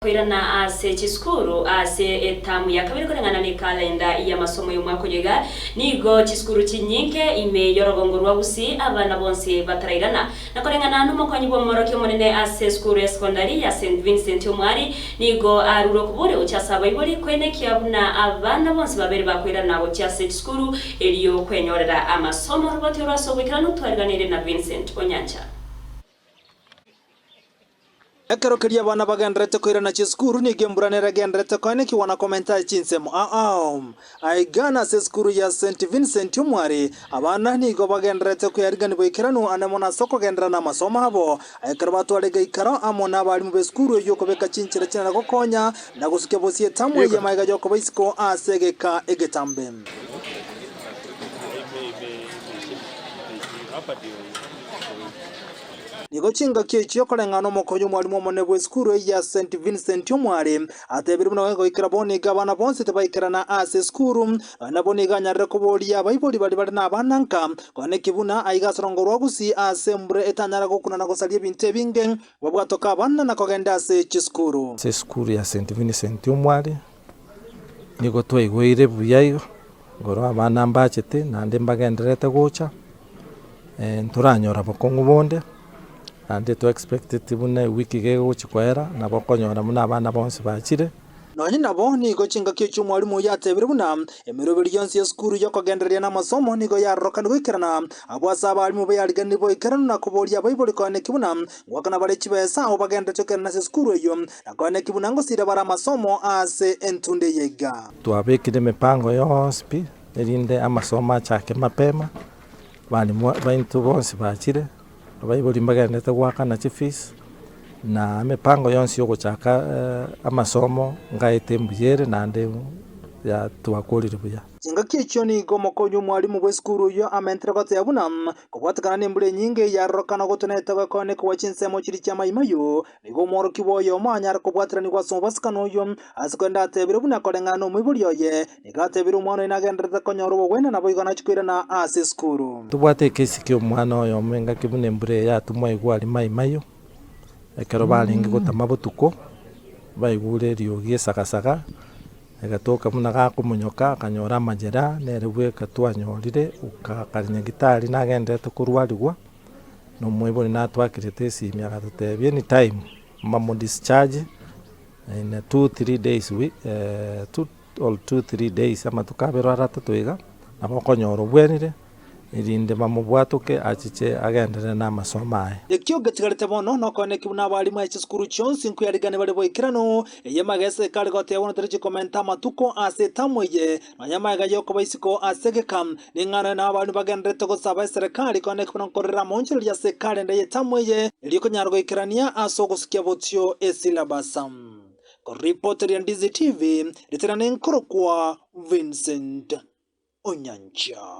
Koirana ase chisukuru ase etamu ya kabere koreng'ana nekalenda y'amasomo y'omwaka oyo iga, nigo chisukuru chinyinge ime y'orogongo rwa Gusii abana bonsi batarairana. Na koreng'ana nomokonyi bw'omworokia omonene ase esukuru ya sekondari ya Saint Vincent Omwari, nigo arure okobori gochia ase abaibori koenekia buna abana bonsi babere bakoirana gochia ase chisukuru erio kwenyorera amasomo. Roboti orwo ase oboikeranu twariganeirie na Vincent Onyancha. Ekero keria abana bagendererete koirana chisukuru, nigo embura nere egendererete koenekigwa na komenta chinsemo ao. Aiga nase esukuru ya St. Vincent Omware, abana nigo bagendererete koyarigania boikeranu ande mono ase okogenderera namasomo abo. Ekero batwara egeikaro amo nabarimu b'esukuru eyio kobeka chinchera chinene gokonya na gosukia bosie etamu eye magega y'okoba isiko ase egeka egetambe. Nigo chingaki echio koreng'ana nomokonyi omwalimu omonene bw'esukuru eyio ya St. Vincent Omware, atebire buna goikera bono iga abana bonsi tibaikerana ase esukuru, nonya nabo nigo anyarire koboria abaibori baria bare nabana nka, koeneki buna aiga ase orongo rwa Gusii ase embura etanyara gokuna na gosaria ebinto ebinge, babwatoke abana na kogenda ase chisukuru. Ase esukuru ya St. Vincent Omware, nigo twaigoire buya igo, igoro abana mbachete naende mbagendererete gocha. Ntoranyora bokong'u bonde, naende to expecteti buna ewiki iga egochi koera, nabo okonyora buna abana bonsi bachire. Nonye nabo, nigo chingaki echio omwalimu oyio atebire buna emeroberi yonsi y'esukuru y'okogendereria namasomo nigo yarorokanire goikerana abwo ase abalimu bayariganirie boikeranu na koboria abaibori koeneki buna ngoakana bare chibesa abwo bagenderete goikerana ase esukuru eyio na koeneki buna ngosira bare amasomo ase entunda eye iga. Twabekire emipango yonsi pi, erinde amasomo achake mapema. Abalimu baito bonsi bachire, abaibori mbagenderete goakana chifees, na emepango yonsi ya ogochaka amasomo ngaete mbuya ere naende ya twakorire buya. Chingaki echio nigo omokonyi omwalimu bw'esukuru oyio amentere goteba buna kobwatekana nembura enyinge yarorokana gotonete gokoonekigwa chinsemo chiria chi'amaimayo, Nigo omworokigwa oyomo anyare kobwateranigwa ase omobasikano oyio, ase korende atebire buna koreng'ana nomoibori oye, nigo atebire omwana oye nagendererete konyora obogwenia naboigo nachie koirana ase esukuru. Tobwate ekesi ki'omwana oyomo engaki buna embura eye yatumwa aigwe aria mai mayo, ekero barenge gotama botuko, baigure eriogi esagasaga, egatoka buna gakomonyoka akanyora amajeraha, nere bweka twanyorire, kare nyagetari nagendererete korwarigwa. Na omoibori natwakerete esimi agatotebia anytime mbamodischarge in 2-3 days 2 or 2-3 days amatuko abere aro atato iga, nabo okonyora obwenire erinde bamobwatoke achiche agenderere na amasomo aye. Ekio getigarete bono nokoeneki buna abalimu ase chisukuru chionsi nkoyarigania bare boikeranu, eye magesa ekare goteba bono torichi komenta amatuko ase etamu eye, Nonya magega y'okoba isiko ase egeka, ning'ana na abaandu bagendererete gosaba eserekari kooneka buna nkorera amaonchoreria ase ekalenda y'etamu eye, erio konyara goikerania ase ogosukia botio esilabasa. Koripoteria Ndizi TV, ritera nenkorokwa Vincent Onyancha.